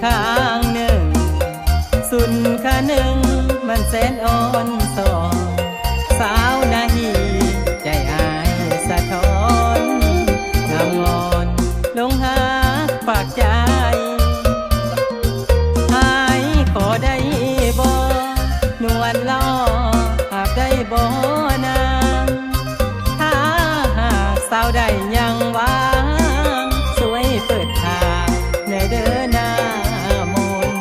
ຂ້າງໜຶ່ງ ສຸນຄະນຶງ ມັນແສນອ່ອນຊອນ ສາວນາຮີ ໃຈອ້າຍສະທ້ອນ ງາມງອນ ຫຼົງຮັກປາກໃຈ ອ້າຍຂໍໄດ້ບໍ່ ນວນຫຼໍ່ ຮັບໄດ້ບໍ່ນາງ? ຖ້າຫາກສາວໃດຍັງຫວັງ ຊ່ວຍເປີດທາງແດ່ເດີນາມົນ.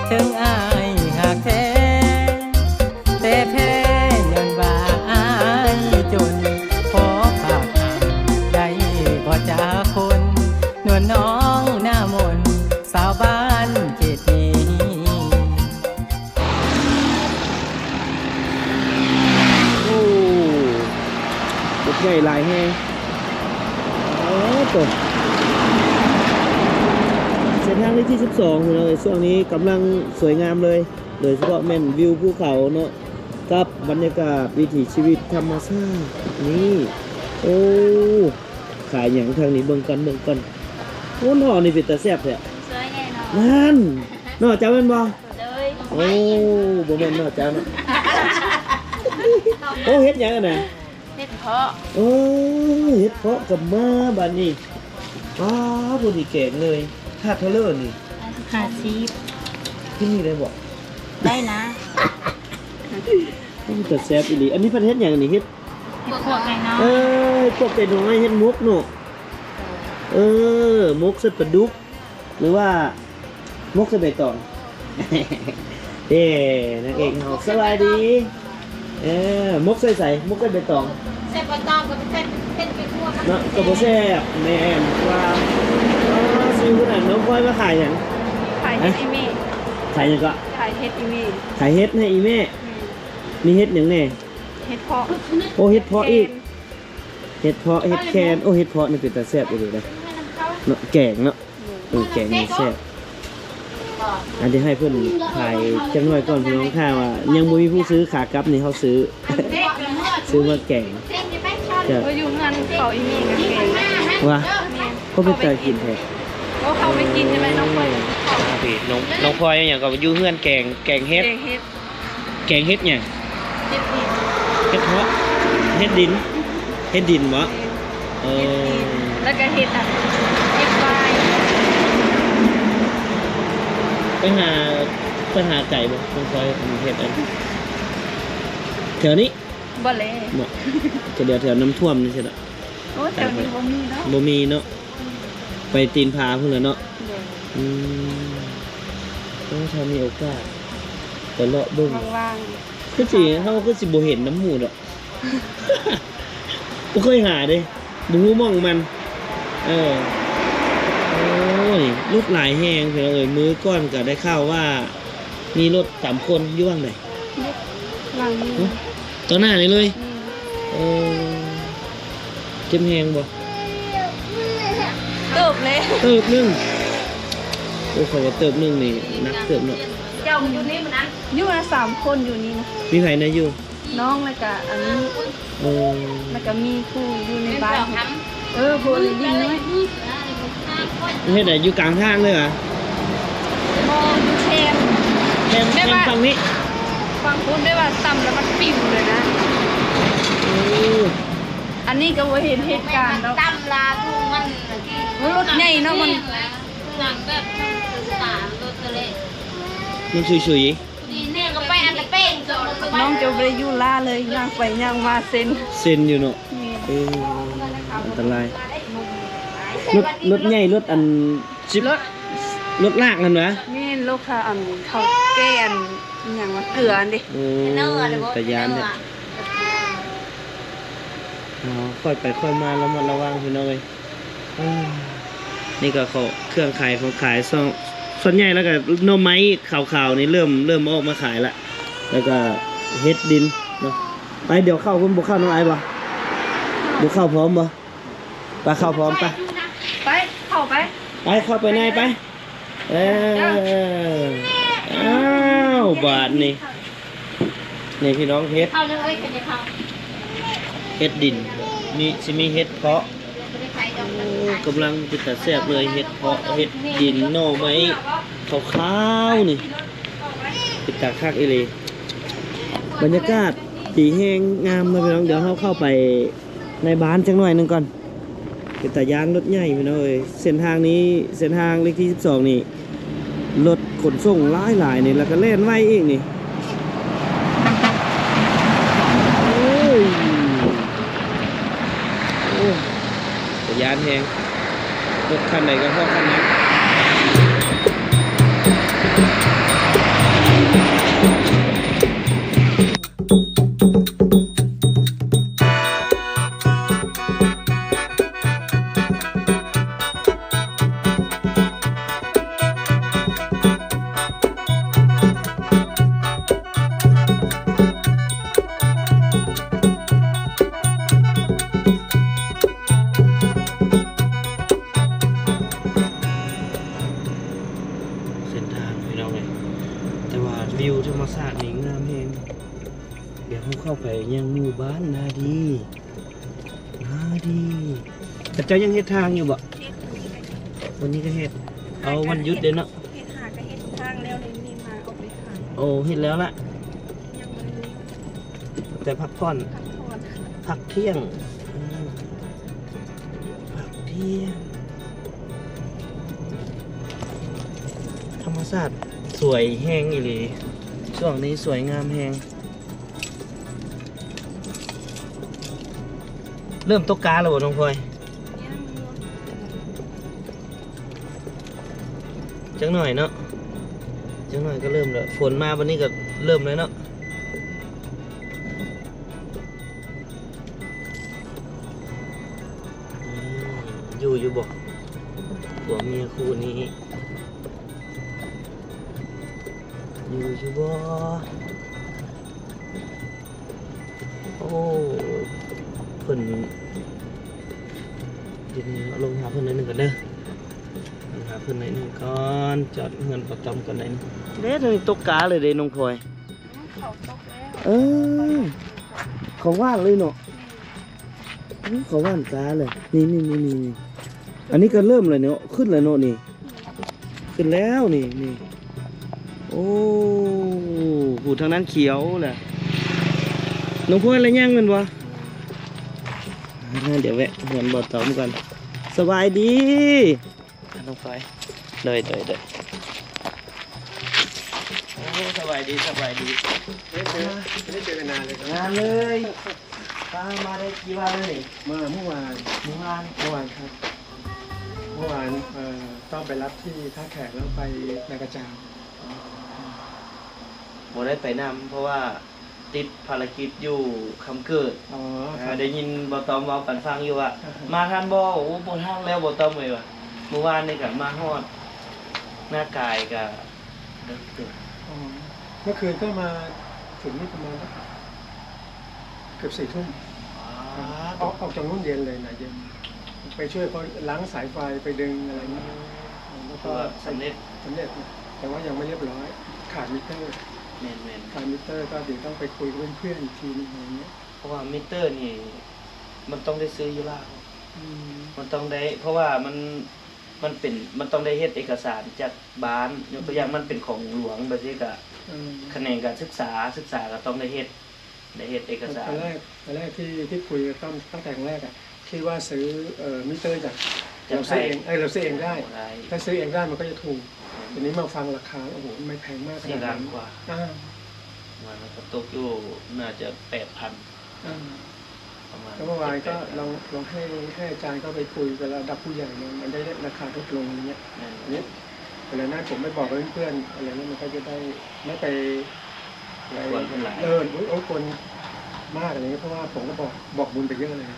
ເຖິງອ້າຍຮັກແທ້ ແຕ່ແພ້ຍ້ອນວ່າອ້າຍຈົນ ຂໍຝາກຮັກໄດ້ບໍ່ຈັກຄົນ ນວນນ້ອງໜ້າມົນ ສາວບ້ານເຂດນີ້. ໂອ້ ລົດໃຫຍ່ຫຼາຍແຮງ. ໂອ້ໂຕ ເສັ້ນທາງເລກທີສິບສອງ ພີ່ນ້ອງເອີຍ ຊ່ວງນີ້ກຳລັງສວຍງາມເລີຍ ໂດຍສະເພາະແມ່ນວິວພູເຂົາເນາະ ກັບບັນຍາກາດວິຖີຊີວິດທຳມະຊາດນີ້. ໂອ້ ຂາຍຫຍັງທາງນີ້ ເບິ່ງກ່ອນ ເບິ່ງກ່ອນ. ໂອ້ ໜໍ່ນີ້ເປັນຕາແຊບແທ້. ສວຍແນ່ນອນ. ນັ້ນ ໜໍ່ເຈົ້າແມ່ນບໍ່? ໂດຍ. ໂອ້ ບໍ່ແມ່ນໜໍ່ເຈົ້າເນາະ. ໂອ້ ເຮັດຫຍັງຫັ້ນນະ? ເຫັດເຜາະ. ເອີ ເຫັດເຜາະກໍມາບາດນີ້. ປ້າ ພໍດີແກງເລີຍ. ຖາດເທົ່າເລີນີ້? ຫ້າສິບ. ກິນນີ້ໄດ້ບໍ່? ໄດ້ນະ. ໂອ້ ແຕ່ແຊບອີ່ຫຼີ. ອັນນີ້ເພິ່ນເຮັດຫຍັງນີ້? ເຮັດ ເຫັດປວກໄກ່ນ້ອຍ. ເອີ ເຫັດປວກໄກ່ນ້ອຍ ເຮັດໝົກເນາະ. ເອີ ໝົກໃສ່ປາດຸກ ຫຼືວ່າໝົກໃສ່ໃບຕອງ. ເອີ ນາງເອກເຮົາ ສະບາຍດີ. ເອີ ໝົກໃສ່ໃສ? ໝົກໃສ່ໃບຕອງ. ໃສ່ໃບຕອງກໍໄປໃສ່ເຫັດໄປຂົ້ວເນາະ ກໍບໍ່ແຊບ. ແມ່ນວ່າ ເອີ ຊື່ຜູ້ນັ້ນ ນ້ອງພອຍມາຂາຍຫຍັງ? ຂາຍເຫັດອີ່ແມ່. ຂາຍຫຍັງເກາະ? ຂາຍເຫັດອີ່ແມ່. ຂາຍເຫັດໃຫ້ອີ່ແມ່. ແມ່ນ. ມີເຫັດຫຍັງແດ່? ເຫັດເຜາະ. ໂອ້ ເຫັດເຜາະອີກ. ເຫັດເຜາະ ເຫັດແຄນ. ໂອ້ ເຫັດເຜາະນີ້ເປັນຕາແຊບອີ່ຫຼີເດ້ເນາະ ແກງເນາະ. ເອີ ແກງນີ້ແຊບ. ອັນທີ່ໃຫ້ເພິ່ນຂາຍຈັກໜ້ອຍກ່ອນ ພີ່ນ້ອງ ຖ້າວ່າຍັງບໍ່ມີຜູ້ຊື້ ຂາກັບນີ້ເຮົາຊື້ ຊື້ມາແກງ. ເຈົ້າ ເອີ ຢູ່ເຮືອນເຂົາອີ່ແມ່ກໍແກງ. ວ່າ ແມ່ນ ເຂົາເປັນຕາກິນແທ້. ໂອ້ ເຂົາໄປກິນຈັ່ງໃດ ນ້ອງພອຍ. ນ້ອງ ນ້ອງພອຍຫຍັງກໍຢູ່ເຮືອນແກງ ແກງເຫັດ ແກງເຫັດ. ແກງເຫັດຫຍັງ? ເຫັດດິນ. ເຫັດເຜາະ ເຫັດດິນ. ເຫັດດິນບໍ? ເອີ ເຫັດດິນ ແລ້ວກໍເຫັດອັນ ເຫັດຫວາຍ. ໄປຫາ ໄປຫາໄກບໍ່? ນ້ອງພອຍເຮັດອັນ ແຖວນີ້? ບໍ່ແລ. ບໍ່ ແຖວ ແຖວນ້ຳຖ້ວມນີ້ຊິລະ. ໂອ້ ແຖວນີ້ບໍ່ມີເນາະ. ບໍ່ມີເນາະ. ໄປຕີນຜາພຸ້ນລະເນາະ. ໂດຍ. ອືມ ໂອ້ ຖ້າມີໂອກາດໄປເລາະເບິ່ງ ວ່າງໆ. ຄືຊິ ເຮົາຄືຊິບໍ່ເຫັນນຳໝູ່ດອກ ບໍ່ເຄີຍຫາເດ້ ບໍ່ຮູ້ໝ່ອງມັນ. ເອີ ໂອ້ຍ ລົດຫຼາຍແຮງ ພີ່ນ້ອງເອີຍ. ມື້ກ່ອນກໍໄດ້ຂ່າວວ່າມີລົດສາມຄົນ ຢູ່ຫວ່າງໃດ? ຫວ່າງນີ້. ຫະ? ຕໍ່ໜ້ານີ້ເລີຍ? ແມ່ນ. ເອີ ເຈັບແຮງບໍ່? ເຕີບເລີຍ. ເຕີບໜຶ່ງ. ໂອ້ ເຂົາວ່າເຕີບໜຶ່ງນີ້ໜັກເຕີບເນາະ. ເຈົ້າຢູ່ນີ້ມື້ນັ້ນ? ຢູ່ນະ ສາມຄົນຢູ່ນີ້ນະ. ມີໃຜແດ່ຢູ່? ນ້ອງ ແລ້ວກະອັນນີ້. ເອີ ແລ້ວກະມີຜູ້ຢູ່ໃນບ້ານ. ເອີ ຜູ້ຫຼິ້ນນ້ອຍ. ເຮັດໃດ ຢູ່ກາງທາງເລີຍຫວາ? ບໍ່ ຢູ່ແຄມ. ແຄມ ແບບວ່າ ແຄມຝັ່ງນີ້? ຝັ່ງພຸ້ນ ແບບວ່າຕຳແລ້ວມັນປິວເລີຍນະ. ໂອ້ ອັນນີ້ກໍບໍ່ເຫັນເຫດການດອກ. ຕຳລາທຸງມັນ ລົດໃຫຍ່ເນາະ ມັນ ໜັງແບບ ຕາມລົດທະເລ ມັນຊຸຍໆ. ນ້ອງຈະບໍ່ໄດ້ຢູ່ລ້າເລີຍ ຍ່າງໄປຍ່າງມາເຊັນ ເຊັນຢູ່ເນາະ. ແມ່ນ. ເອີ ອັນຕະລາຍ. ລົດ ລົດໃຫຍ່ ລົດອັນ ສິບ ລົດ ລົດລາກຫັ້ນຫວາ? ແມ່ນ ລົດເຂົາອັນ ເຂົາແກ່ອັນ ອີຫຍັງຫວາ ເກືອຫັ້ນເດ້. ໂອ້ ຕາຢ້ານແທ້. ເອົາ ຄ່ອຍໄປຄ່ອຍມາ ລະມັດລະວັງ ພີ່ນ້ອງເອີຍ. ເອີ ນີ້ກໍເຂົ້າ ເຄື່ອງຂາຍຂອງຂາຍ ສ່ວນ ສ່ວນໃຫຍ່ແລ້ວກໍໜໍ່ໄມ້ຂາວໆນີ້ເລີ່ມ ເລີ່ມອອກມາຂາຍລະ ແລ້ວກໍເຫັດດິນເນາະ. ໄປ ດຽວເຂົ້າພຸ້ນ ບໍ່ເຂົ້ານຳອ້າຍບໍ່? ບໍ່ເຂົ້າພ້ອມບໍ່? ໄປ ເຂົ້າພ້ອມໄປ. ໄປ ເຂົ້າໄປ. ໄປ ເຂົ້າໄປໃນໄປ. ເອີ ອ້າວ ບາດນີ້ ນີ້ພີ່ນ້ອງ ເຫັດ ເຂົ້າເດີ ເອີຍ ເຂົ້າ ເຫັດດິນ ມີ ຊິມີເຫັດເຜາະ. ໂອ້ ກຳລັງເປັນຕາແຊບເລີຍ ເຫັດເຜາະ ເຫັດດິນ ໜໍ່ໄມ້ຂາວໆນີ້ ເປັນຕາຄັກອີ່ຫຼີ. ບັນຍາກາດດີແຮງ ງາມເນາະພີ່ນ້ອງ. ດຽວເຮົາເຂົ້າໄປໃນບ້ານຈັກໜ້ອຍໜຶ່ງກ່ອນ. ເປັນຕາຢ້ານລົດໃຫຍ່ພີ່ນ້ອງເອີຍ. ເສັ້ນທາງນີ້ ເສັ້ນທາງເລກທີສິບສອງນີ້ ລົດຂົນສົ່ງຫຼາຍໆນີ້ ແລ້ວກໍແລ່ນໄວອີກນີ້. ໂອ້ຍ ໂອ້ ຕາຢ້ານແຮງ. ລົດຄັນໃດກໍພໍ້ຄັນນັ້ນ. ເສັ້ນທາງພີ່ນ້ອງເອີຍ ແຕ່ວ່າວິວທຳມະຊາດນີ້ງາມແຮງ. ດຽວເຮົາເຂົ້າໄປຍັງໝູ່ບ້ານນາດີ ນາດີ. ເຂົາເຈົ້າຍັງເຮັດທາງຢູ່ບໍ່? ເຮັດ ວັນນີ້ກໍເຮັດ. ເອົາວັນຢຸດເດ້ເນາະ. ເຮັດ ຫາກໍເຮັດທາງແລ້ວນີ້ ນີ້ມາອອກໄປຂາຍ. ໂອ້ ເຮັດແລ້ວລະ. ຍັງບໍ່ໄດ້ ແຕ່ພັກຜ່ອນ ພັກຜ່ອນ ພັກທ່ຽງ. ອືມ ພັກທ່ຽງ. ທຳມະຊາດສວຍແຮງອີ່ຫຼີ ຊ່ວງນີ້ສວຍງາມແຮງ. ເລີ່ມຕົກກາແລ້ວບໍ່ນ້ອງພອຍ? ຍັງຢູ່ ຈັກໜ້ອຍເນາະ ຈັກໜ້ອຍກໍເລີ່ມແລ້ວ. ຝົນມາບັດນີ້ກໍເລີ່ມແລ້ວເນາະ. ອືມ ຢູ່ຢູ່ບໍ່ ຜົວເມຍຄູ່ນີ້ ຢູ່ຢູ່ບໍ່? ໂອ້ ເພິ່ນ ດຽວນີ້ລົງຫາເພິ່ນໜ້ອຍໜຶ່ງກ່ອນເດີ ລົງຫາເພິ່ນໜ້ອຍໜຶ່ງກ່ອນ. ຈອດເຮືອນປະຈຳກັນໜ້ອຍໜຶ່ງ. ເດ້ ຕົກກາເລີຍເດ້ນ້ອງພອຍ. ອືມ ເຂົາຕົກແລ້ວ. ເອີ ເຂົາຫວ່ານເລີຍເນາະ. ແມ່ນ ໂອ້ ເຂົາຫວ່ານກາເລີຍ. ນີ້ໆໆໆ ອັນນີ້ກໍເລີ່ມແລ້ວເນາະ ຂຶ້ນແລ້ວເນາະນີ້. ຂຶ້ນແລ້ວນີ້ ນີ້ ໂອ້ ຜູ້ທາງນັ້ນຂຽວແຫຼະ. ນ້ອງພອຍລະຍັງແມ່ນບໍ່? ອ່າ ດຽວແວະເຮືອນບໍ່ຕ້ອມກ່ອນ. ສະບາຍດີ ນ້ອງພອຍ. ໂດຍ ໂດຍ ໂດຍ. ໂອ້ ສະບາຍດີ ສະບາຍດີ. ໄດ້ເຈີ ໄດ້ເຈີກັນນານເລີຍ ນານເລີຍ. ປ້າ ມາໄດ້ກີ່ວັນແລ້ວນີ້? ມາເມື່ອວານ. ເມື່ອວານ ເມື່ອວານຄັບ ເມື່ອວານ ເອີ ຕ້ອງໄປຮັບທີ່ທ່າແຂກ ແລ້ວໄປນາກະຈາວ. ອໍ ບໍ່ໄດ້ໄປນຳ ເພາະວ່າຕິດພາລະກິດຢູ່ຄຳເກີດ. ອໍ ເອີ ໄດ້ຍິນບໍ່ຕ້ອມເວົ້າກັນຟັງຢູ່ວ່າ ອ່າຮະ ມາທັນບໍ່? ໂອ້ ບໍ່ທັນແລ້ວບໍ່ຕ້ອມເອີຍວ່າ. ເມື່ອວານນີ້ກະມາຮອດ ນາກາຍກະ ດຶກເຕີບ. ອໍ ເມື່ອຄືນກໍມາເຖິງນີ້ປະມານເກືອບສີ່ທຸ່ມ. ອາ ອອກ ອອກຈາກໂຮງຮຽນເລີຍນະ ເຢັນ ໄປຊ່ວຍເຂົາລ້າງສາຍໄຟ ໄປດຶງອະໄລເນາະ. ອືມ ແລ້ວກໍ ຖືວ່າສຳເລັດ ສຳເລັດນະ ແຕ່ວ່າຍັງບໍ່ຮຽບຮ້ອຍ ຂາດມິເຕີ. ແມ່ນໆ ຂາດມິເຕີ ກໍດຽວຕ້ອງໄປຄຸຍກັບເພື່ອນອີກທີໜຶ່ງ ອະໄລເນາະ. ເພາະວ່າມິເຕີນີ້ມັນຕ້ອງໄດ້ຊື້ຢູ່ລາວ. ອືມ ມັນຕ້ອງໄດ້ ເພາະວ່າມັນ ມັນເປັນ ມັນຕ້ອງໄດ້ເຮັດເອກະສານຈາກບ້ານ ຍົກຕົວຢ່າງ ອືມ ມັນເປັນຂອງຫຼວງແບບນີ້ກະ ອືມ ຂະແໜງການສຶກສາ ສຶກສາກໍຕ້ອງໄດ້ເຮັດ ໄດ້ເຮັດເອກະສານ. ຕອນແລກ ຕອນແລກທີ່ ທີ່ຄຸຍກັນຕັ້ງ ຕັ້ງແຕ່ຄັ້ງແລກອະ ຄິດວ່າຊື້ ເອີ ມິເຕີຈາກ ຈາກ ເຮົາຊື້ເອງ ໄທ ເອີ ເຮົາຊື້ເອງໄດ້ ໄດ້ ຖ້າຊື້ເອງໄດ້ມັນກໍຈະຖືກ. ອືມ ທີນີ້ມາຟັງລາຄາ ໂອ້ໂຫ ມັນແພງມາກຂະໜາດນັ້ນ. ສີ່ລ້ານກວ່າ. ອ່າ ມັນກໍຕົກຢູ່ໜ້າຈະແປດພັນ ອ່າ ປະມານ ແລ້ວເມື່ອວານກໍ ເຈັດແປດພັນ ລອງ ລອງໃຫ້ ໃຫ້ອາຈານເຂົາໄປຄຸຍກັບລະດັບຜູ້ໃຫຍ່ເນາະ ມັນໄດ້ລາຄາຫຼຸດລົງ ອະໄລເງີ້ຍ. ແມ່ນ ອັນນີ້ ແລ້ວນັ້ນຜົມໄປບອກເພື່ອນໆ ອະໄລເງີ້ຍ ມັນກໍຈະໄດ້ ໄດ້ໄປ ໄປ ເອີ ໂອ້ຍ ຄົນມາກ ອະໄລເງີ້ຍ ເພາະວ່າຜົມກໍບອກ ບອກບຸນໄປເຍອະເລີຍ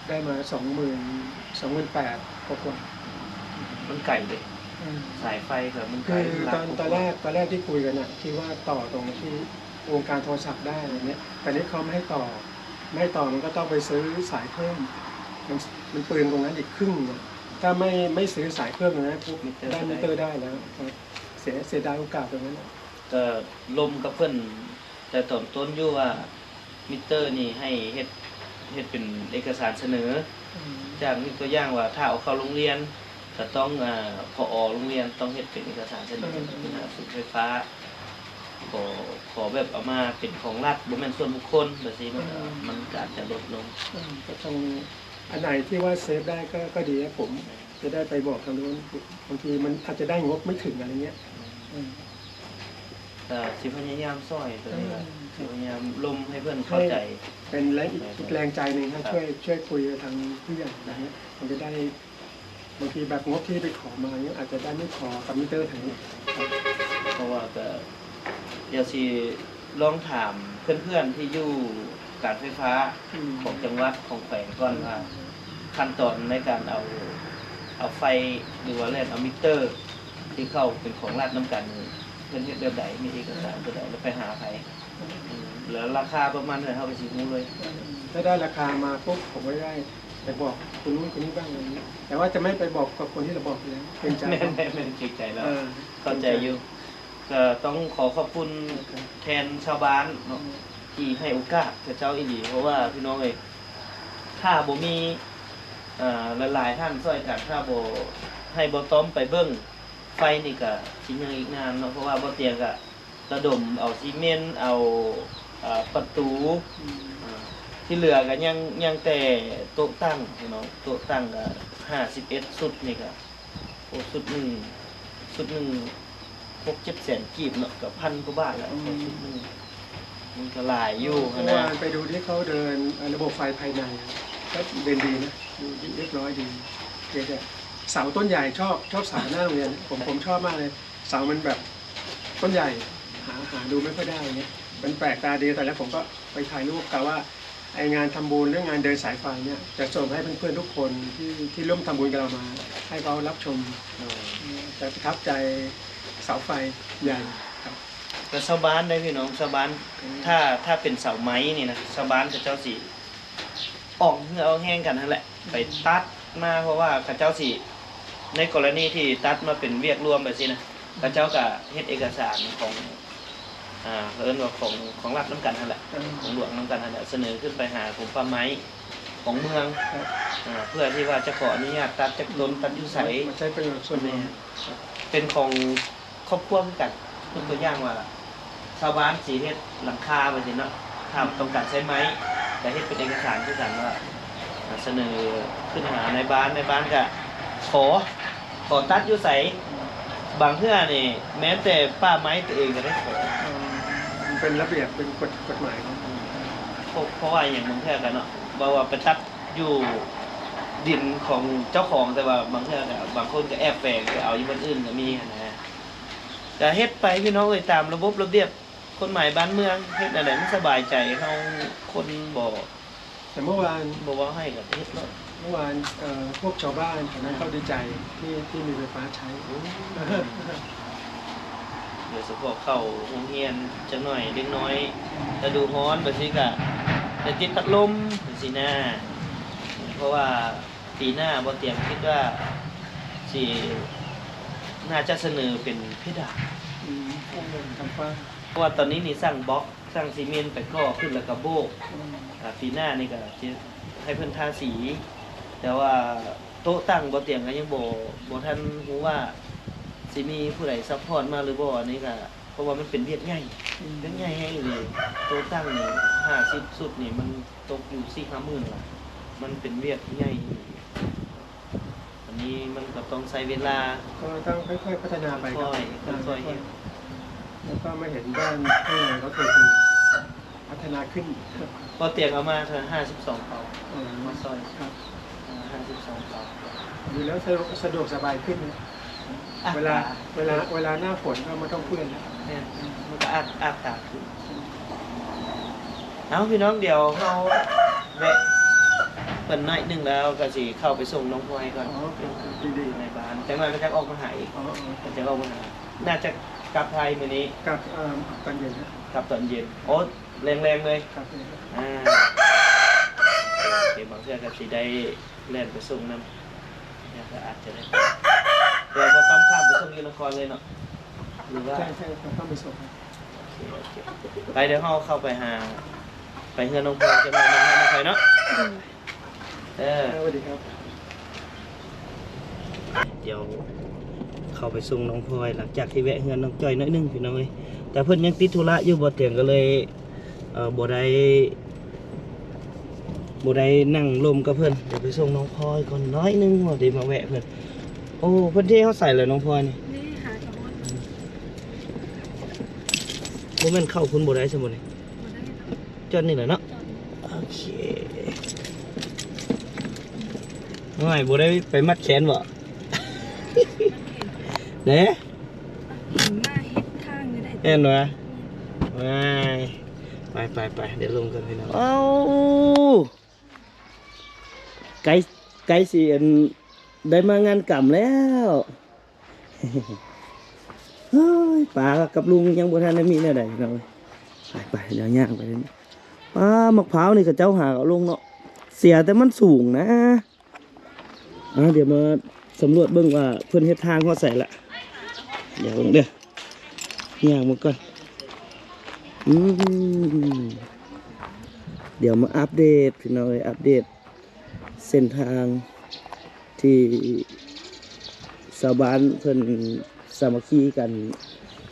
ໄດ້ມາສອງໝື່ນ ສອງໝື່ນແປດກວ່າໆ. ມັນໄກເດ້ ອືມ ສາຍໄຟກໍມັນໄກ. ຄືຕອນ ຕອນແລກ ຕອນແລກທີ່ຄຸຍກັນນະ ຄິດວ່າຕໍ່ຕົງທີ່ວົງການໂທລະສັບໄດ້ ອະໄລເງີ້ຍ ແຕ່ນີ້ເຂົາບໍ່ໃຫ້ຕໍ່ ໄມ່ຕໍ່ ມັນກໍຕ້ອງໄປຊື້ສາຍເພີ່ມ ມັນ ມັນເປືອງຕົງນັ້ນອີກຄຶ່ງໜຶ່ງ. ຖ້າໄມ່ ໄມ່ຊື້ສາຍເພີ່ມຕົງນັ້ນປຸບ ໄດ້ມິເຕີໄດ້ແລ້ວ. ເສຍ ເສຍດາຍໂອກາດຕົງນັ້ນ. ກໍລົມກັບເພິ່ນແຕ່ຕອນຕົ້ນຢູ່ວ່າ ມິເຕີນີ້ໃຫ້ເຮັດ ເຮັດເປັນເອກະສານສະເໜີ ຈາກຍົກຕົວຢ່າງວ່າ ຖ້າເອົາເຂົ້າໂຮງຮຽນ ກໍຕ້ອງ ອາ ຜອ ໂຮງຮຽນຕ້ອງເຮັດເປັນເອກະສານສະເໜີ ເອີ ໄປຫາສູນໄຟຟ້າ ຂໍ ຂໍແບບເອົາມາເປັນຂອງລັດ ບໍ່ແມ່ນສ່ວນບຸກຄົນ ແບບຊີ້ ມັນ ເອີ ມັນກໍອາດຈະລົດລົງ. ເອີ ກໍຕ້ອງ ອັນໃດທີ່ວ່າເຊຟໄດ້ກໍ ກໍດີ ແລ້ວຜົມຈະໄດ້ໄປບອກທາງໂນ້ນ ບາງທີມັນອາດຈະໄດ້ງົບໄມ່ເຖິງ ອະໄລເງຍ. ເອີ ກໍຊິພະຍາຍາມຊ່ອຍຕົວນີ້ແຫຼະ ເອີ ຊິພະຍາຍາມລົມໃຫ້ເພິ່ນເຂົ້າໃຈ ໃຫ້ເປັນແຮງອີກ ແຮງ ອີກແຮງໃຈໜຶ່ງ ໃຫ້ ຄັບ ຊ່ວຍ ຊ່ວຍຄຸຍກັບທາງຜູ້ໃຫຍ່ ໄດ້ ເນາະ ມັນຈະໄດ້ ບາງທີແບບງົບທີ່ໄປຂໍມາ ອາດຈະໄດ້ໄມ່ພໍກັບມິເຕີທາງນີ້ ເພາະວ່າກໍ ດຽວຊິລອງຖາມເພື່ອນໆທີ່ຢູ່ການໄຟຟ້າ ອືມ ຂອງຈັງຫວັດ ຂອງແຂວງກ່ອນ ອືມ ວ່າຂັ້ນຕອນໃນການເອົາ ເອົາໄຟ ຫຼືວ່າແລ່ນເອົາມິເຕີທີ່ເຂົ້າເປັນຂອງລັດນຳກັນນີ້ ເພິ່ນເຮັດແບບໃດ ມີເອກະສານ ອືມ ຕົວໃດ ແລ້ວໄປຫາໃຜ ອືມ ແລ້ວລາຄາປະມານເທົ່າໃດ ເຮົາກໍຊິຮູ້ເລີຍ. ອືມ ຖ້າໄດ້ລາຄາມາປຸບ ຜົມກໍໄດ້ໄປບອກຄົນນັ້ນຄົນນີ້ບ້າງ ອະໄລເງຍ ແຕ່ວ່າຈະໄມ່ໄປບອກກັບຄົນທີ່ລະບອກຢູ່ແລ້ວ ເກງໃຈ ແມ່ນໆ ເກງໃຈແລ້ວ ເອີ ເຂົ້າໃຈຢູ່. ກໍຕ້ອງຂໍຂອບຄຸນແທນຊາວບ້ານເນາະ ທີ່ໃຫ້ໂອກາດເຂົາເຈົ້າອີ່ຫຼີ ເພາະວ່າ ອືມ ພີ່ນ້ອງເອີຍ ຖ້າບໍ່ມີ ເອີ ຫຼາຍໆທ່ານຊ່ອຍກັນ ຖ້າບໍ່ໃຫ້ບ່າວຕ້ອມໄປເບິ່ງ ໄຟນີ້ກະຊິຍັງອີກນານເນາະ ເພາະວ່າບ່າວຕຽງກະລະດົມເອົາຊີເມັນ ເອົາ ເອີ ປະຕູ ອືມ ເອີ ທີ່ເຫຼືອກະຍັງ ຍັງແຕ່ໂຕະຕັ້ງເນາະ ໂຕະຕັ້ງກະຫ້າສິບເອັດຊຸດນີ້ກະ ໂອ້ ຊຸດໜຶ່ງ ຊຸດໜຶ່ງຫົກເຈັດແສນກີບເນາະ ກໍພັນກວ່າບາດແລ້ວ ອືມ ຊຸດໜຶ່ງ ມັນກໍຫຼາຍຢູ່ຫັ້ນນະ. ເມື່ອວານໄປດູທີ່ເຂົາເດີນ ເອີ ລະບົບໄຟພາຍໃນ ກໍເດີນດີນະ ດູຮຽບຮ້ອຍດີ ພຽງແຕ່ເສົາຕົ້ນໃຫຍ່ ຊອບ ຊອບເສົາໜ້າໂຮງຮຽນ ຜົມ ຜົມຊອບມາກເລີຍ ເສົາມັນແບບຕົ້ນໃຫຍ່ ຫາ ຫາດູໄມ່ຄ່ອຍໄດ້ເງຍ ມັນແປກຕາດີ ແຕ່ແລ້ວຜົມກໍໄປຖ່າຍຮູບ ກະວ່າ ໄອ້ງານທຳບຸນ ຫຼືງານເດີນສາຍໄຟເນຍ ຈະສົ່ງໃຫ້ເພື່ອນໆທຸກຄົນທີ່ ທີ່ຮ່ວມທຳບຸນກັບເຮົາມາ ໃຫ້ເຂົາຮັບຊົມ ໂດຍ ຈະປະທັບໃຈເສົາໄຟໃຫຍ່ ອືມ ຄັບ ແລະຊາວບ້ານເດ້ພີ່ນ້ອງ ຊາວບ້ານ ອືມ ຖ້າ ຖ້າເປັນເສົາໄມ້ນີ້ນະ ຊາວບ້ານເຂົາເຈົ້າຊິອອກເຫື່ອອອກແຮງກັນຫັ້ນແຫຼະ ອືມ ໄປຕັດມາ ເພາະວ່າເຂົາເຈົ້າຊິ ໃນກໍລະນີທີ່ຕັດມາເປັນວຽກລວມແບບຊີ້ນະ ເຂົາເຈົ້າກະເຮັດເອກະສານຂອງ ອ່າ ເຂົາເອີ້ນວ່າຂອງ ຂອງລັດນຳກັນຫັ້ນແຫຼະ ຂອງຫຼວງນຳກັນຫັ້ນແຫຼະ ສະເໜີຂຶ້ນໄປຫາກົມປ່າໄມ້ຂອງເມືອງ ອ່າ ເພື່ອທີ່ວ່າຈະຂໍອະນຸຍາດຕັດຈັກຕົ້ນ ຕັດຢູ່ໃສ ມາໃຊ້ປະໂຫຍດສ່ວນລວມ ແມ່ນ ເປັນຂອງຄອບຄົວຄືກັນ ຍົກຕົວຢ່າງວ່າ ຊາວບ້ານຊິເຮັດຫຼັງຄາວ່າຊີ້ເນາະ ຖ້າຕ້ອງການໃຊ້ໄມ້ ກະເຮັດເປັນເອກະສານຄືກັນວ່າ ສະເໜີຂຶ້ນຫານາຍບ້ານ ນາຍບ້ານກະຂໍ ຂໍຕັດຢູ່ໃສ ບາງເທື່ອນີ້ແມ້ແຕ່ປ່າໄມ້ຕົວເອງກໍໄດ້ຂໍ ເອີ ມັນເປັນລະບຽບ ເປັນກົດ ກົດໝາຍຂອງ ເພາະ ເພາະວ່າຫຍັງ ບາງເທື່ອກໍເນາະ ເວົ້າວ່າໄປຕັດຢູ່ດິນຂອງເຈົ້າຂອງ ແຕ່ວ່າບາງເທື່ອກໍ ບາງຄົນກໍແອບແຝງໄປເອົາຢູ່ບ່ອນອື່ນກໍມີຫັ້ນນະ ກໍເຮັດໄປພີ່ນ້ອງເອີຍ ຕາມລະບົບລະບຽບ ກົດໝາຍບ້ານເມືອງ ເຮັດແນວໃດມັນສະບາຍໃຈເຮົາ ຄົນບໍ່ ແຕ່ເມື່ອວານ ບໍ່ເວົ້າໃຫ້ກໍເຮັດໂລດ ເມື່ອວານ ເອີ ພວກຊາວບ້ານແຖວນັ້ນເຂົາດີໃຈທີ່ ທີ່ມີໄຟຟ້າໃຊ້ ໂອ້ ໂດຍສະເພາະເຂົ້າໂຮງຮຽນຈັກໜ້ອຍ ເດັກນ້ອຍ ລະດູຮ້ອນແບບຊີ້ກະໄດ້ຕິດພັດລົມຈັ່ງຊີ້ນະ ເພາະວ່າ ປີໜ້າບໍ່ຕຽງຄິດວ່າຊິ ໜ້າຈະສະເໜີເປັນເພດານ ອືມ ໂອ້ ທາງຟ້າ ເພາະວ່າຕອນນີ້ນີ້ສັ່ງບລັອກ ສັ່ງຊີເມັນໄປກໍ່ຂຶ້ນ ແລ້ວກໍໂບກ ອືມ ອາ ປີໜ້ານີ້ກໍຊິໃຫ້ເພິ່ນທາສີ ແຕ່ວ່າໂຕະຕັ້ງບໍ່ຕຽງກໍຍັງບໍ່ ບໍ່ທັນຮູ້ວ່າຊິມີຜູ້ໃດຊັບພອດມາຫຼືບໍ່ ອັນນີ້ກໍ ເພາະວ່າມັນເປັນວຽກໃຫຍ່ ອືມ ວຽກໃຫຍ່ແຮງອີ່ຫຼີ ໂຕະຕັ້ງນີ້ຫ້າສິບຊຸດນີ້ມັນ ຕົກຢູ່ສີ່ຫ້າໝື່ນລະ ມັນເປັນວຽກໃຫຍ່ອີ່ຫຼີ ອັນນີ້ມັນກໍຕ້ອງໃຊ້ເວລາ ກໍຕ້ອງຄ່ອຍໆພັດທະນາໄປ ຄ່ອຍໆ ຄ່ອຍໆເຮັດ ແລ້ວກໍມາເຫັນບ້ານຂ້າງໃນເຂົາຖືກພັດທະນາຂຶ້ນ ພໍຕຽງເອົາມາເທົ່າຫ້າສິບສອງເປົາ ອໍ ມາຊ່ອຍ ຄັບ ອ່າ ຫ້າສິບສອງເປົາ ຢູ່ແລ້ວສະດວກ ສະດວກສະບາຍຂຶ້ນ ເວລາ ເວລາ ເວລາໜ້າຝົນກໍບໍ່ຕ້ອງເປື້ອນແລ້ວ ແມ່ນ ມັນກໍອາບ ອາບຕາຂຶ້ນ. ເອົາ ພີ່ນ້ອງ ດຽວເຮົາແວະເພິ່ນໜ້ອຍໜຶ່ງ ແລ້ວກໍຊິເຂົ້າໄປສົ່ງນ້ອງພອຍກ່ອນ ອໍ ໂອເຄ ໂອເຄ ດີໆ ໃນບ້ານ ຈັກໜ້ອຍກໍຈະອອກມາຫາອີກ ອໍ ອໍ ກໍຈະອອກມາຫາ ໜ້າຈະກັບໄທມື້ນີ້ ກັບ ເອີ ຕອນເຢັນ ກັບຕອນເຢັນ ໂອ້ ແລງໆເລີຍ ຄັບ ອາ ໂອເຄ ບາງເທື່ອກໍຊິໄດ້ແລ່ນໄປສົ່ງນຳ ແລ້ວກໍອາດຈະໄດ້ ແຕ່ບໍ່ຕ້ອງຂ້າມໄປສົ່ງຢູ່ນະຄອນເລີຍເນາະ ຫຼືວ່າ ໃຊ່ໆ ຕ້ອງໄປສົ່ງ ໂອເຄ ໂອເຄ ໄປ ດຽວເຮົາເຂົ້າໄປຫາ ໄປເຮືອນນ້ອງພອຍຈັກໜ້ອຍໜຶ່ງເນາະ ນ້ອງພອຍເນາະ ອືມ. ເອີ ສະຫວັດດີຄັບ. ດຽວເຂົ້າໄປສົ່ງນ້ອງພອຍ ຫຼັງຈາກທີ່ແວະເຮືອນນ້ອງຈ້ອຍໜ້ອຍໜຶ່ງພີ່ນ້ອງເອີຍ, ແຕ່ເພິ່ນຍັງຕິດທຸລະຢູ່ ບ່າວຕຽງກໍເລີຍ ເອີ ບໍ່ໄດ້ ບໍ່ໄດ້ນັ່ງລົມກັບເພິ່ນ. ດຽວໄປສົ່ງນ້ອງພອຍກ່ອນໜ້ອຍໜຶ່ງ ວ່າໄດ້ມາແວະເພິ່ນ. ໂອ້ ເພິ່ນເທຮອດໃສແລ້ວນ້ອງພອຍນີ້? ນີ້ຫາກະຮອດແລ້ວ. ບໍ່ແມ່ນເຂົ້າພຸ້ນບໍ່ໄດ້ຊັ້ນບໍ່ນີ້? ບໍ່ໄດ້ດອກ. ຈອດນີ້ແຫຼະເນາະ. ໂອເຄ. ໂອ້ຍ ບໍ່ໄດ້ໄປມັດແຂນບໍ່? ແໜ ມາເຮັດທາງນີ້ໄດ້ ແມ່ນຫວາ? ວ້າຍ ໄປໆໆ ດຽວລົງກ່ອນພີ່ນ້ອງ. ເອົ້າ ໃກ້ ໃກ້ຊິ ອັນ ໄດ້ມາງານກຳແລ້ວ. ເຮີ້ຍ ປ້າກັບລຸງຍັງບໍ່ທັນໄດ້ມີແນວໃດພີ່ນ້ອງເອີຍ. ໄປໆ ດຽວຍ່າງໄປເລີຍ. ປ້າ ໝາກພ້າວນີ້ເຂົາເຈົ້າຫາເອົາລົງເນາະ, ເສຍແຕ່ມັນສູງນະ. ອ່າ ດຽວມາສຳຫຼວດເບິ່ງວ່າເພິ່ນເຮັດທາງຮອດໃສລະ. ດຽວເບິ່ງເດີ ຍ່າງມາກ່ອນ. ອືມ ດຽວມາອັບເດດພີ່ນ້ອງເອີຍ ອັບເດດເສັ້ນທາງ ທີ່ຊາວບ້ານເພິ່ນສາມັກຄີກັນ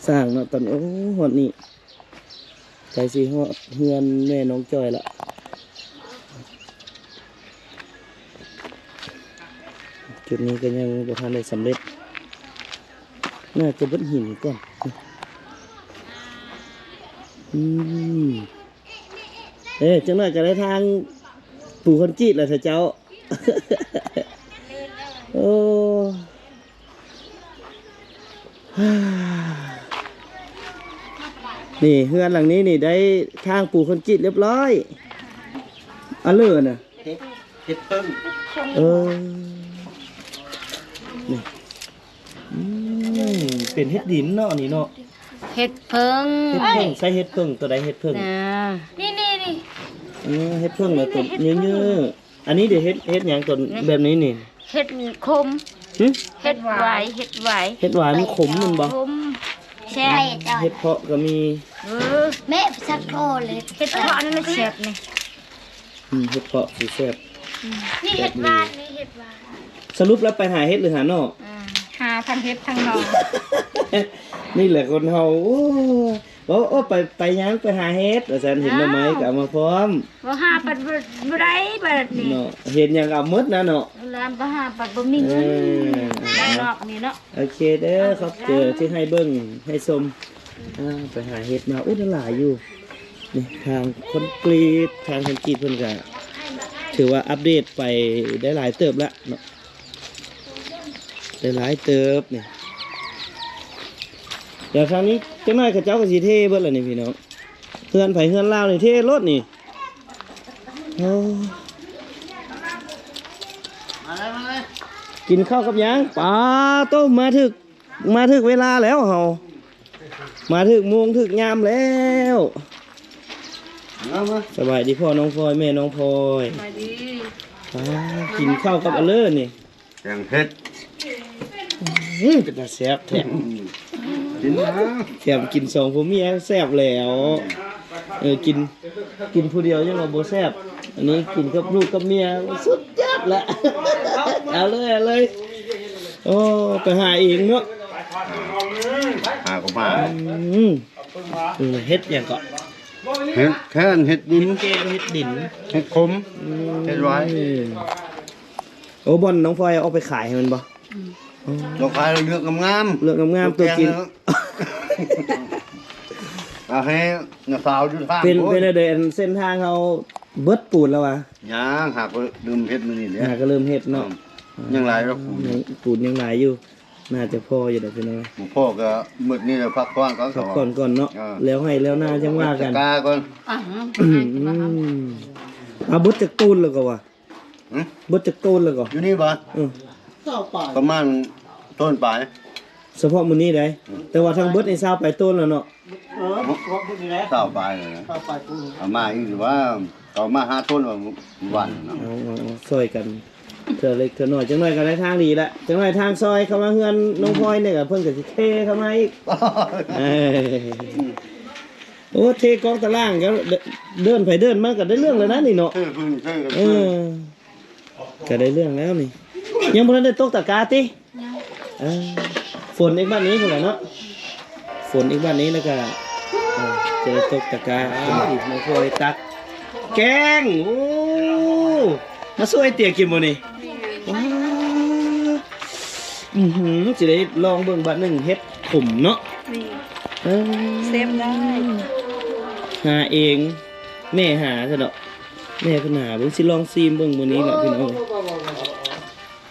ສ້າງເນາະ. ຕອນ ໂອ້ ຮອດນີ້ ໃກ້ຊິຮອດເຮືອນແມ່ນ້ອງຈ້ອຍລະ. ຈຸດນີ້ກໍຍັງບໍ່ທັນໄດ້ສຳເລັດ, ໜ້າຈະເບິດຫີນກ່ອນ. ອືມ ເອີ ຈັກໜ້ອຍກໍໄດ້ທາງປູຄອນກຣີດແລ້ວເຈົ້າ. ໂອ້ ນີ້ເຮືອນຫຼັງນີ້ນີ້ໄດ້ທາງປູຄອນກຣີດລຽບລ້ອຍ. ອັນເລີນະ ເຮັດ ເຮັດເພິ່ງ. ເອີ ນີ້ ອືມ ເປັນເຫັດດິນເນາະ ອັນນີ້ເນາະ. ເຫັດເຜິ້ງ ເຫັດເຜິ້ງ. ໃສ່ເຫັດເຜິ້ງ ໂຕໃດເຫັດເຜິ້ງ? ນີ້ ນີ້ ນີ້ ເອີ ເຫັດເຜິ້ງລະໂຕເຍີ້ໆ. ອັນນີ້ເດ ເຫັດ ເຫັດຫຍັງໂຕແບບນີ້ນີ້? ເຫັດຂົມ. ຫຶ? ເຫັດຫວາຍ ເຫັດຫວາຍ. ເຫັດຫວາຍມັນຂົມແມ່ນບໍ່? ຂົມ ແຊບ. ເຫັດເຜາະກໍມີ. ເອີ ແມ່ສັກໂທເລີຍ ເຫັດເຜາະອັນນັ້ນແຊບນີ້. ອືມ ເຫັດເຜາະຊິແຊບ. ອືມ ນີ້ເຫັດຫວານ ນີ້ເຫັດຫວານ. ສະຫຼຸບແລ້ວໄປຫາເຫັດ ຫຼື ຫາໜໍ່? ອືມ ຫາທັງເຫັດທັງໜໍ່. ນີ້ແຫຼະຄົນເຮົາ ໂອ້ ເວົ້າ ເອີ ໄປ ໄປຫຍັງ ໄປຫາເຫັດວ່າຊັ້ນ. ເຫັນໜໍ່ໄມ້ກໍເອົາມາພ້ອມ. ບໍ່ຫາປັດບໍ່ ບໍ່ໄດ້ບັດນີ້ເນາະ, ເຫັນຫຍັງເອົາໝົດນະເນາະ. ລາມບໍ່ຫາປັດບໍ່ມີເງິນ ເອີ ນອກນີ້ເນາະ. ໂອເຄເດີ ຂອບໃຈທີ່ໃຫ້ເບິ່ງໃຫ້ຊົມ. ອ່າ ໄປຫາເຫັດມາ ໂອ້ ໄດ້ຫຼາຍຢູ່. ນີ້ທາງຄອນກຣີດ ທາງຄອນກຣີດເພິ່ນກະຖືວ່າອັບເດດໄປໄດ້ຫຼາຍເຕີບລະເນາະ, ໄດ້ຫຼາຍເຕີບນີ້. ດຽວທາງນີ້ຈັກໜ້ອຍເຂົາເຈົ້າກໍຊິເທເບິດລະນີ້ພີ່ນ້ອງ, ເຮືອນໃຜເຮືອນລາວນີ້ເທໂລດນີ້. ໂອ້ ມາເລີຍ ມາເລີຍ. ກິນເຂົ້າກັບຫຍັງ? ປາໂຕ ມາຖືກ ມາຖືກເວລາແລ້ວເຮົາ ມາຖືກໂມງຖືກຍາມແລ້ວ. ມາ ມາ. ສະບາຍດີພໍ່ນ້ອງພອຍ ແມ່ນ້ອງພອຍ. ສະບາຍດີ. ປາ ກິນເຂົ້າກັບອັນເລີນີ້ ແກງເຜັດ. ອືມ ເປັນຕາແຊບແທ້. ອືມ ກິນນະ ແຖມກິນສອງຜົວເມຍແຊບແລ້ວ. ເອີ ກິນ ກິນຜູ້ດຽວຍັງວ່າບໍ່ແຊບ, ອັນນີ້ກິນກັບລູກກັບເມຍສຸດຍອດລະ. ເອົາເລີຍ ເອົາເລີຍ. ໂອ້ ໄປຫາເອງເນາະ. ຫາກໍມາ. ອືມ ເຮັດຫຍັງເກາະ? ເຫັດແຄນ ເຫັດດິນ ເຮັດແກງ ເຮັດດິນ ເຫັດຂົມ. ອືມ ເຫັດຫວາຍ. ໂອ້ ບ່ອນນ້ອງພອຍເອົາໄປຂາຍແມ່ນບໍ່? ອືມ ເອົາຂາຍເລືອກງາມໆ ເລືອກງາມໆ ຕົວຈິງ. ເອົາໃຫ້ນ້າສາວຢູ່ທາງ. ເປັນ ໂອ້ຍ ເປັນແນວໃດ ອັນເສັ້ນທາງເຮົາເບິດປູນແລ້ວຫວາ? ຍັງ ຫາກໍເລີ່ມເຮັດມື້ນີ້ແຫຼະ. ຫາກໍເລີ່ມເຮັດເນາະ. ອືມ ຍັງຫຼາຍຢູ່ ປູນ ປູນຍັງຫຼາຍຢູ່. ໜ້າຈະພໍຢູ່ດອກພີ່ນ້ອງ. ບໍ່ພໍກໍມື້ນີ້ແຫຼະ ພັກຜ່ອນກ່ອນ ພັກຜ່ອນກ່ອນເນາະ. ເອີ ແລ້ວໄຮ່ແລ້ວນາຈັ່ງວ່າກັນ ຈັດການກ່ອນ. ອືມ ອາ ເບິດຈັກໂຕນແລ້ວກໍວ່າ? ຫຶ? ເບິດຈັກໂຕນແລ້ວກໍ? ຢູ່ນີ້ບໍ່? ເອີ ຊາວປາຍ ປະມານໂຕນປາຍ ສະເພາະມື້ນີ້ໄດ໋. ອືມ ແຕ່ວ່າທັງເບິດນີ້ຊາວປາຍໂຕນແລ້ວເນາະ. ເອີ ເນາະ ເພາະເບິດນີ້ແຫຼະ ຊາວປາຍແລ້ວນະ ຊາວປາຍໂຕນ. ເອົາມາອີກວ່າ ເອົາມາຫ້າໂຕນວ່າມື້ວານເນາະ. ເອົາ ເອົາ ເອົາ ຊ່ອຍກັນ ເທື່ອເລັກເທື່ອນ້ອຍ ຈັກໜ້ອຍກໍໄດ້ທາງດີລະ. ຈັກໜ້ອຍທາງຊອຍເຂົ້າມາເຮືອນນ້ອງພອຍນີ້ກໍ ເພິ່ນກໍຊິເທເຂົ້າມາອີກ. ເອີ ໂອ້ ເທກອງຕາລ່າງກໍເດີນໄປເດີນມາກໍໄດ້ເລື່ອງແລ້ວນະນີ້ເນາະ. ເອີ ເພິ່ນເທິງກັນ. ເອີ ເອີ ກໍໄດ້ເລື່ອງແລ້ວນີ້. ຍັງບໍ່ທັນໄດ້ຕົກຕະກາຕິ? ຍັງ. ເອີ ຝົນອີກບາດນີ້ພຸ້ນແຫຼະເນາະ. ຝົນອີກບາດນີ້ແລ້ວກໍ ເອີ ຈະໄດ້ຕົກຕະກາ. ໂອ້ຍ ມາຊ່ວຍຕັກແກງ. ໂອ້ ມາຊ່ວຍເຕຍກິນບໍ່ນີ້? ວ້າ ອືຫື ຊິໄດ້ລອງເບິ່ງບາດໜຶ່ງ ເຫັດຂົມເນາະ. ນີ້ ເອີ ແຊບໄດ໋. ຫາເອງ ແມ່ຫາຊະເນາະ. ແມ່ເພິ່ນຫາເບິ່ງ ຊິລອງຊີມເບິ່ງມື້ນີ້ແຫຼະພີ່ນ້ອງ.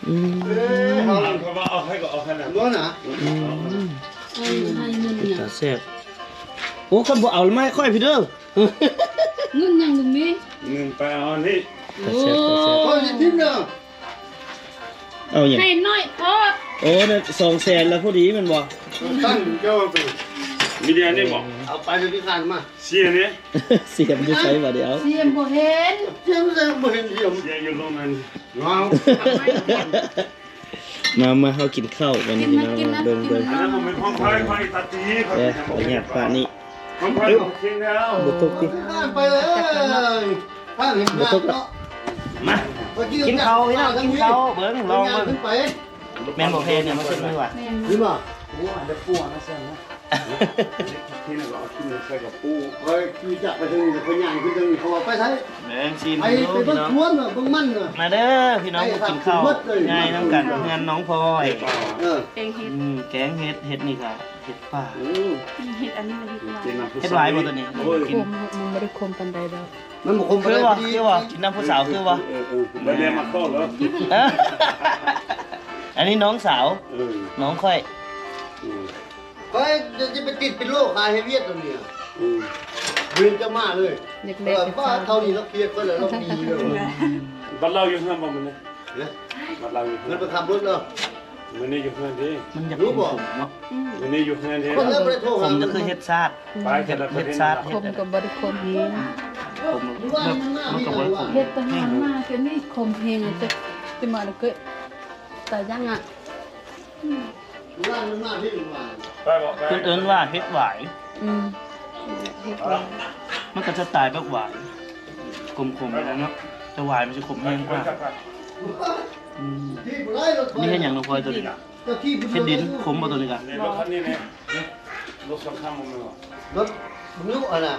ອືມ ເອີ ເຮົາ ເຂົາວ່າເອົາໃຫ້ກໍເອົາໃຫ້ນະ ບໍ່ນະ. ອືມ ເອີ ໃຫ້ເງິນ ເປັນຕາແຊບ. ໂອ້ ຄັນບໍ່ເອົາ ມາໃຫ້ຂ້ອຍພີ້ເດີ. ເງິນຫຍັງບໍ່ມີ? ເງິນໄປເອົາອັນນີ້. ຕາແຊບ ຕາແຊບ. ໂອ້ ຂ້ອຍຊິຖິ້ມເດີ. ເອົາຫຍັງ? ໃຫ້ໜ້ອຍໂພດ. ໂອ້ ນັ້ນສອງແສນລະພໍດີແມ່ນບໍ່? ຊັ້ນເຈົ້າໄປ ມີແຕ່ອັນນີ້ບໍ່? ເອົາໄປເລີຍ ພິການມາ. ເສຍນີ້ ເສຍມັນຢູ່ໃສບາດນີ້? ເອົາ ເສຍບໍ່ເຫັນ ເສຍບໍ່ເຫັນ ເສຍຢູ່ໂລງນັ້ນ. ວ້າວ ມາ ມາ ເຮົາກິນເຂົ້າກັນພີ່ນ້ອງ. ເບິ່ງ ເບິ່ງ ອັນນັ້ນບໍ່ແມ່ນຂອງໃຜ ຂອງອີຕາຕີ. ເອີ ຂໍອະນຸຍາດປະນີ້. ຂອງໃຜ? ຂອງເຄງແລ້ວ ບໍ່ຕົກຕິ ໄປເລີຍ. ບໍ່ຕົກດອກ. ມາ ກິນເຂົ້າພີ່ນ້ອງ ກິນເຂົ້າ. ເບິ່ງ ລອງເບິ່ງ. ແມ່ນບໍ່ແພນນີ້ ມາເຊັກມືວ່າ. ແມ່ນ ເຫັນບໍ່? ໂອ້ ອັນເດປົວມາໃສ່ນະ. ທີ່ນັ້ນກໍເອົາຂຶ້ນໃສ່ກະປຸ. ຂ້ອຍຂີ່ຈັກໄປເທິງນີ້ ຂ້ອຍຍ່າງຂຶ້ນເທິງນີ້ ເຂົາວ່າໄປໃສ? ແມ່ນ ຊີມ ໄປ ເບິ່ງສວນ ເບິ່ງມັນ. ມາເດີພີ່ນ້ອງ ກິນເຂົ້າງ່າຍນຳກັນ ເຮືອນນ້ອງພອຍ. ເອີ ແກງເຫັດ ອືມ ແກງເຫັດ ເຫັດນີ້ກໍເຫັດປ່າ. ເຫັດອັນນີ້ລະ ເຫັດຫວາຍ ເຫັດຫວາຍບໍ່ຕົວນີ້? ໂອ້ຍ ມັນບໍ່ໄດ້ຂົມປານໃດດອກ. ມັນບໍ່ຄົມປານໃດ. ຄືບໍ່ ຄືບໍ່ ກິນນຳຜູ້ສາວຄືບໍ່? ເອີ ເອີ ເອີ ບໍ່ໄດ້ມາເຂົ້າແລ້ວ. ອັນນີ້ນ້ອງສາວ ເອີ ນ້ອງຂ້ອຍ. ເອີ ຂ້ອຍຈະໄປຕິດເປັນໂລຄາເຮັດວຽກຕົວນີ້. ອືມ ເວນຈະມາເລີຍ. ເອີ ວ່າເທົ່ານີ້ລາວຄຽດຂ້ອຍແລ້ວ ລາວດີເລີຍ. ບັດລາວຢູ່ເຮືອນບໍ່ມື້ນີ້? ຮະ? ບັດລາວຢູ່ເຮືອນ ມັນໄປຂັບລົດເນາະ. ມື້ນີ້ຢູ່ເຮືອນເດ້. ມັນຢາກຂົມໆເນາະ. ອືມ ມື້ນີ້ຢູ່ເຮືອນເດ້. ຄົນລາວບໍ່ໄດ້ໂທຫາ ຂົມກໍຄືເຮັດຊາດ ເຮັດຊາດ ຂົມກໍບໍ່ໄດ້ຂົມແຮງ. ຂົມ ມັນກໍບໍ່ໄດ້ຂົມ. ເຮັດຕະຫານມາຄືນີ້ຂົມແຮງ ຈະ ຈະມາແລ້ວກໍຕາຍັງອະ. ເພິ່ນເອີ້ນວ່າເຫັດຫວາຍ. ອືມ ເຫັດຫວາຍ ມັນກໍສະໄຕລ໌ແບບຫວາຍ ຂົມໆ ນີ້ແຫຼະເນາະ ແຕ່ຫວາຍມັນຊິຂົມແຮງກວ່າ. ອືມ ນີ້ເຮັດຫຍັງນ້ອງພອຍຕົວນີ້? ເຮັດດິນ. ຂົມບໍ່ຕົວນີ້ກະ? ລົດຄັນນີ້ແຫຼະ ລົດສອງຄັນບໍ່ແມ່ນບໍ່? ລົດບັນທຸກຫັ້ນນະ.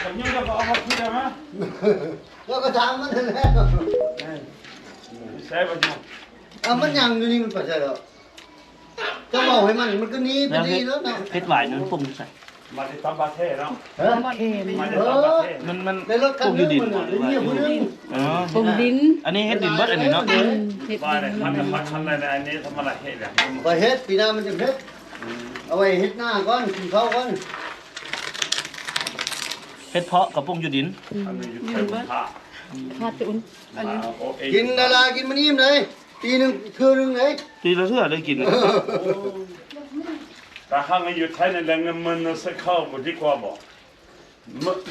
ຄັນນີ້ເຈົ້າກໍເອົາມາຂີ່ໄດ້ມະ? ເຈົ້າກໍຖາມມັນນັ້ນແຫຼະ. ໃສ່ບໍ່? ເອົາ ມັນຍັງຢູ່ນີ້ ມັນໄປໃສແລ້ວ? ເຈົ້າເວົ້າໃຫ້ມັນ ມັນກໍໜີໄປດີແລ້ວເນາະ. ເຫັດຫວາຍນັ້ນປົງໃສ? ມາແຕ່ຕ່າງປະເທດເນາະ. ຮະ? ມາແຕ່ຕ່າງປະເທດ. ມັນ ມັນ ໃນລົດຄັນໜຶ່ງ ປົງຢູ່ດິນບໍ່ ຫຼືວ່າຢູ່ ເອີ ປົງດິນ. ອັນນີ້ເຫັດດິນເບິດອັນນີ້ເນາະ. ອືມ ເຫັດດິນ. ອັນນີ້ທຳມະດາເຮັດແຫຼະ ບໍ່ເຮັດ ປີໜ້າມັນຈະເຮັດ. ອືມ ເອົາໄວ້ເຮັດນາກ່ອນ ກິນເຂົ້າກ່ອນ. ເຫັດເຜາະກະປົງຢູ່ດິນ. ອືມ ອັນນີ້ຢູ່ ຢູ່ດິນເບິດ. ຂາດແຕ່ອຸ່ນ ອັນນີ້ ກິນດາລາ ກິນມັນອີ່ມເດ້. ປີໜຶ່ງເທື່ອໜຶ່ງເດ້. ປີລະເທື່ອໄດ້ກິນ. ຕາຫາກຢູ່ໄທນີ້ແຫຼະ ເງິນໝື່ນໃສ່ເຂົ້າບໍ່ດີກວ່າບໍ່?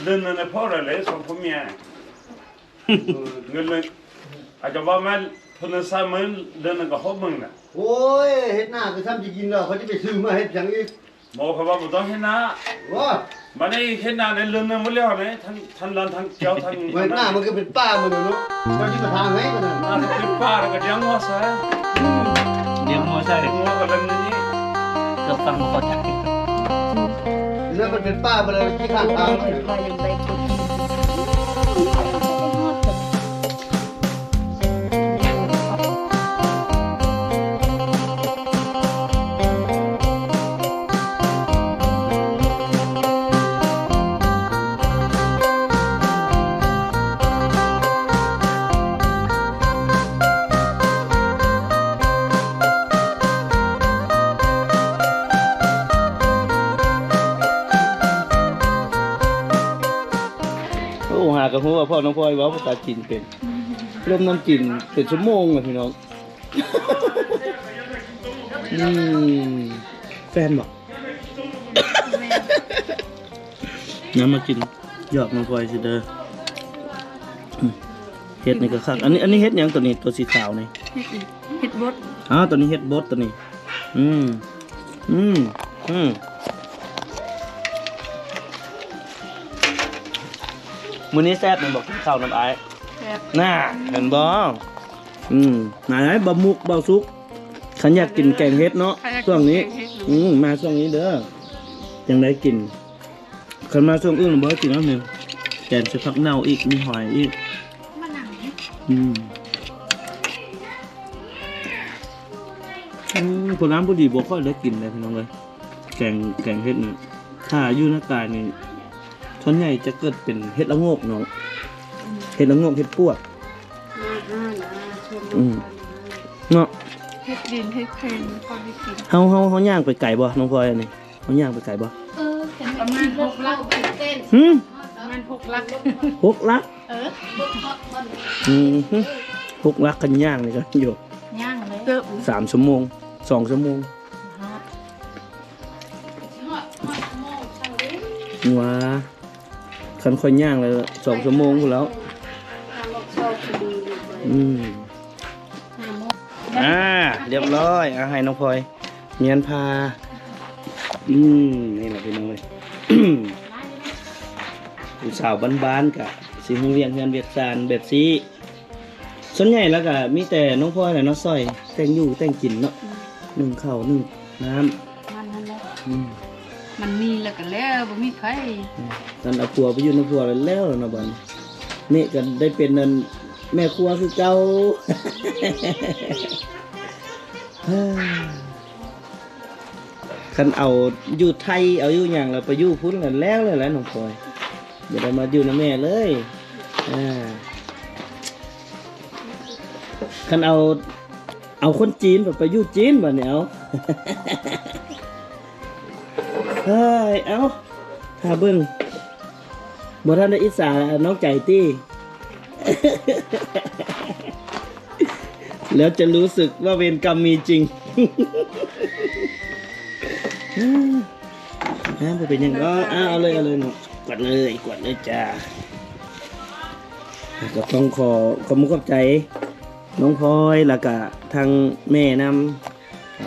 ເດືອນໜຶ່ງນະພໍແລ້ວເລີຍ ສອງຜົວເມຍ. ເງິນເດືອນ ອາດຈະວ່າແມ່ນເພິ່ນສາມໝື່ນ ເດືອນໜຶ່ງກໍຫົກໝື່ນນະ. ໂອ້ຍ ເຮັດນາກໍຊ່ຳຊິກິນແລ້ວ ເຂົາຈະໄປຊື້ມາເຮັດຫຍັງອີກ? ໝໍເຂົາວ່າບໍ່ຕ້ອງເຮັດນາ. ໂອ້ຍ ບາດນີ້ເຮັດນາໄດ້ເດືອນໜຶ່ງໝົດແລ້ວນີ້ ທັງ ທັງລານ ທັງແກ້ວ ທັງ ເຮັດນາມັນກໍເປັນປ່າໝົດແລ້ວເນາະ. ເຈົ້າຊິມາຖາງໃຫ້ປານນັ້ນ. ນາເປັນປ່າແລ້ວກໍລ້ຽງງົວຊະ. ອືມ ລ້ຽງງົວຊະ. ງົວກໍເລີຍນີ້ ເກືອບຟັງບໍ່ເຂົ້າໃຈ. ແລ້ວມັນເປັນປ່າໄປແລ້ວ ຂີ້ຄ້ານຕາຍ. ໂອ້ ຫາກໍຮູ້ວ່າພໍ່ນ້ອງພອຍເວົ້າພາສາຈີນເປັນ. ລົມນ້ຳຈີນເປັນຊົ່ວໂມງລະພີ່ນ້ອງ. ອືມ ແຟນບໍ? ນຳມາກິນ ຢອກນ້ອງພອຍຊິເດີ. ອືມ ເຫັດນີ້ກໍຄັກ. ອັນນີ້ ອັນນີ້ເຫັດຫຍັງຕົວນີ້ ຕົວສີຂາວນີ້? ເຫັດ ເຫັດບົດ. ອໍ ຕົວນີ້ເຫັດບົດຕົວນີ້. ອືມ ອືມ ອືມ. ມື້ນີ້ແຊບແມ່ນບໍ່ ກິນເຂົ້ານຳອ້າຍ? ແຊບ. ນ່າ ເຫັນບໍ່? ອືມ ມາໄດ້ ບໍ່ມຸກບໍ່ສຸກ ຄັນຢາກກິນແກງເຫັດເນາະ ຄັນຢາກກິນ ຊ່ວງນີ້ ແກງເຫັດ ອືມ ມາຊ່ວງນີ້ເດີ ຈັ່ງໄດ້ກິນ ຄັນມາຊ່ວງອື່ນບໍ່ໄດ້ກິນແລ້ວນີ້ ແກງໃສ່ຜັກເນົ່າອີກ ມີຫອຍອີກ ອືມ ອືມ ຜູ້ນັ້ນຜູ້ດີບໍ່ຄ່ອຍໄດ້ກິນເລີຍ ພີ່ນ້ອງເອີຍ. ແກງ ແກງເຫັດນີ້ ຖ້າຢູ່ນາກາຍນີ້ ສ່ວນໃຫຍ່ຈະເກີດເປັນເຫັດລະໂງກເນາະ ເຫັດລະໂງກ ເຫັດປວກ ອືມ ເນາະ ເຫັດດິນເຫັດເຂງ ພໍໄດ້ກິນ ເຮົາ ເຮົາ ເຮົາຍ່າງໄປໄກບໍ່ ນ້ອງພອຍ ອັນນີ້ ເຮົາຍ່າງໄປໄກບໍ່? ປະມານຫົກຫຼັກ ຫື? ປະມານຫົກຫຼັກ ຫົກຫຼັກ ເອີ ອືມ ຫົກຫຼັກ ຄັນຍ່າງນີ້ກໍຢູ່ ຍ່າງເລີຍ ສາມຊົ່ວໂມງ ສອງຊົ່ວໂມງ ຮອດ ວ່າ ຄັນຂ້ອຍຍ່າງແລ້ວ ສອງຊົ່ວໂມງພຸ້ນແລ້ວ ອືມ ອ່າ ຮຽບຮ້ອຍ ອ່າ ໃຫ້ນ້ອງພອຍ ແມ່ນພາ ອືມ ນີ້ແຫຼະພີ່ນ້ອງເອີຍ ຜູ້ສາວບ້ານໆ ກະຊິຮູ້ວຽກເຮືອນວຽກຊານແບບຊີ້ ສ່ວນໃຫຍ່ແລ້ວກະມີແຕ່ນ້ອງພອຍແຫຼະເນາະ ຊ່ອຍແຕ່ງຢູ່ແຕ່ງກິນເນາະ ອືມ ໜຶ້ງເຂົ້າໜຶ້ງນ້ຳ ມັນຫັ້ນແຫຼະ ອືມ ມັນມີແລ້ວກະແລ້ວ ບໍ່ມີໃຜ ອືມ ຄັນເອົາຜົວໄປຢູ່ນຳຜົວແລ້ວ ແລ້ວເນາະ ບາດນີ້ ເມກະໄດ້ເປັນອັນແມ່ຄົວຄືເກົ່າ ຄັນເອົາຢູ່ໄທ ເອົາຢູ່ຫຍັງລະໄປຢູ່ພຸ້ນລະແລ້ວເລີຍແຫຼະນ້ອງພອຍ ຢ່າໄດ້ມາຢູ່ນຳແມ່ເລີຍ ອ່າ ຄັນເອົາ ເອົາຄົນຈີນໄປ ໄປຢູ່ຈີນບາດນີ້ ເອົາ ເຮີ້ຍ ເອົາ ຖ້າເບິ່ງ ບໍ່ທັນໄດ້ອິດສານ້ອງໃຈຕິ ແລ້ວຈະຮູ້ສຶກວ່າເວນກຳມີຈິງ ອ່າ ບໍ່ເປັນຫຍັງດອກ ອ່າ ເອົາເລີຍ ເອົາເລີຍເນາະ ກວດເລີຍ ກວດເລີຍຈ້າ ກໍຕ້ອງຂໍຂອບມຸກຂອບໃຈນ້ອງພອຍ ແລ້ວກະທາງແມ່ນຳ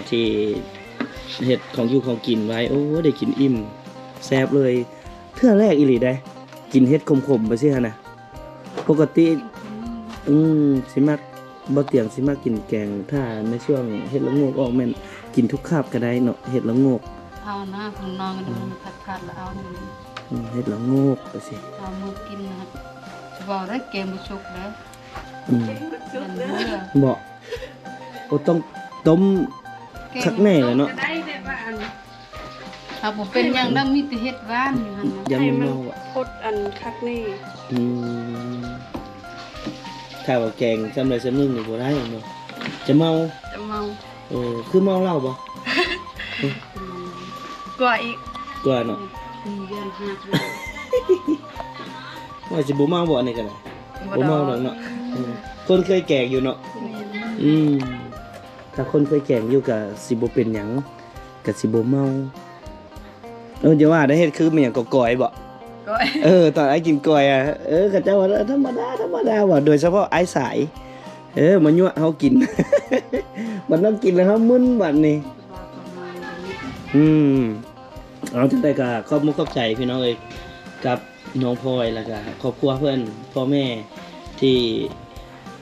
ທີ່ເຮັດຂອງຢູ່ຂອງກິນໄວ້ ໂອ້ ໄດ້ກິນອີ່ມ ແຊບເລີຍ ເທື່ອແລກອີ່ຫຼີເດ້ ກິນເຫັດຂົມໆ ໄປຊີ້ຫັ້ນນະ ປົກກະຕິ ອືມ ຊິມັກ ບໍ່ຕຽງຊິມັກກິນແກງ ຖ້າໃນຊ່ວງເຫັດລະໂງກອອກແມ່ນກິນທຸກຄາບກໍໄດ້ເນາະ ເຫັດລະໂງກ ເອົານະ ຂອງນ້ອງ ອືມ ມັນຂາດໆ ລະເອົານີ້ ອືມ ເຫັດລະໂງກໄປຊີ້ ເອົາມື້ກິນນະ ເວົ້າໄດ້ແກງບໍ່ສຸກເດ້ ອືມ ບໍ່ ໂອ້ ຕ້ອງຕົ້ມຄັກແນ່ແຫຼະເນາະ ແກງບໍ່ສຸກກໍໄດ້ແບບວ່າອັນ ເຮົາບໍ່ເປັນຫຍັງດອກ ມີແຕ່ເຮັດຫວານຢູ່ຫັ້ນນະ ຢ່າໃຫ້ມັນເມົາ ຄົດອັນຄັກແນ່ ອືມ ຖ້າວ່າແກງຊ່ຳໃດຊ່ຳໜຶ່ງນີ້ບໍ່ໄດ້ແມ່ນບໍ່? ຈະເມົາ ຈະເມົາ ເອີ ຄືເມົາເຫຼົ້າບໍ່? ກວ່າອີກ ກວ່າເນາະ ມີຢ້ານຮັກ ວ່າຊິບໍ່ເມົາບໍ່ ອັນນີ້ກໍໄດ້ ບໍ່ເມົາດອກເນາະ ອືມ ຄົນເຄີຍແກງຢູ່ເນາະ ແມ່ນ ອືມ ຖ້າຄົນເຄີຍແກງຢູ່ກໍຊິບໍ່ເປັນຫຍັງ ກໍຊິບໍ່ເມົາ ເອີ ຢ່າວ່າໄດ້ ເຮັດຄືແມ່ນຫຍັງກໍກ້ອຍບໍ? ກ້ອຍ ເອີ ຕອນອ້າຍກິນກ້ອຍອະ ເອີ ເຂົາເຈົ້າວ່າທຳມະດາ ທຳມະດາວ່າ ໂດຍສະເພາະອ້າຍສາຍ ເອີ ມາຍົວະເຮົາກິນ ບັດເຮົາກິນແລ້ວເຮົາມຶນບັດນີ້ ອືມ ເອົາ ຈັ່ງໃດກໍຂອບມຸກຂອບໃຈພີ່ນ້ອງເອີຍ ກັບ ນ້ອງພອຍ ແລ້ວກະຄອບຄົວເພິ່ນ ພໍ່ແມ່ທີ່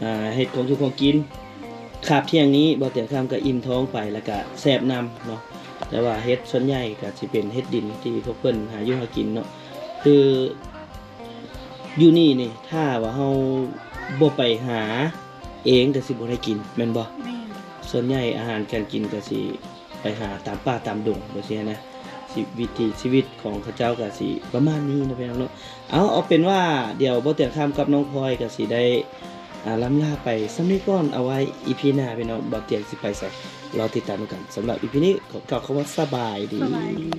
ອ່າ ເຮັດຂອງຢູ່ຂອງກິນ ຄາບທ່ຽງນີ້ ບໍ່ຕຽງຄຳກໍອີ່ມທ້ອງໄປ ແລ້ວກະແຊບນຳເນາະ ແຕ່ວ່າເຫັດສ່ວນໃຫຍ່ກໍຊິເປັນເຫັດດິນທີ່ພວກເພິ່ນຫາຢູ່ຫາກິນເນາະ ຄືຢູ່ນີ້ນີ້ ຖ້າວ່າເຮົາບໍ່ໄປຫາເອງກໍຊິບໍ່ໄດ້ກິນ ແມ່ນບໍ່? ແມ່ນ ສ່ວນໃຫຍ່ອາຫານການກິນກໍຊິ ໄປຫາຕາມປ່າຕາມດົງຈັ່ງຊີ້ນະ ຊີວິດ ວິຖີຊີວິດຂອງເຂົາເຈົ້າກໍຊິປະມານນີ້ນະພີ່ນ້ອງເນາະ ເອົາ ເອົາເປັນວ່າ ດຽວບໍ່ຕຽງຄຳກັບນ້ອງພອຍກໍຊິໄດ້ ອ່າ ລ່ຳລາໄປສ່ຳນີ້ກ່ອນ ເອົາໄວ້ອີພີໜ້າພີ່ນ້ອງ ບໍ່ຕຽງຊິໄປໃສ ລໍຕິດຕາມນຳກັນ ສຳລັບອີພີນີ້ ຂໍກ່າວຄຳວ່າສະບາຍດີ ສະບາຍດີ.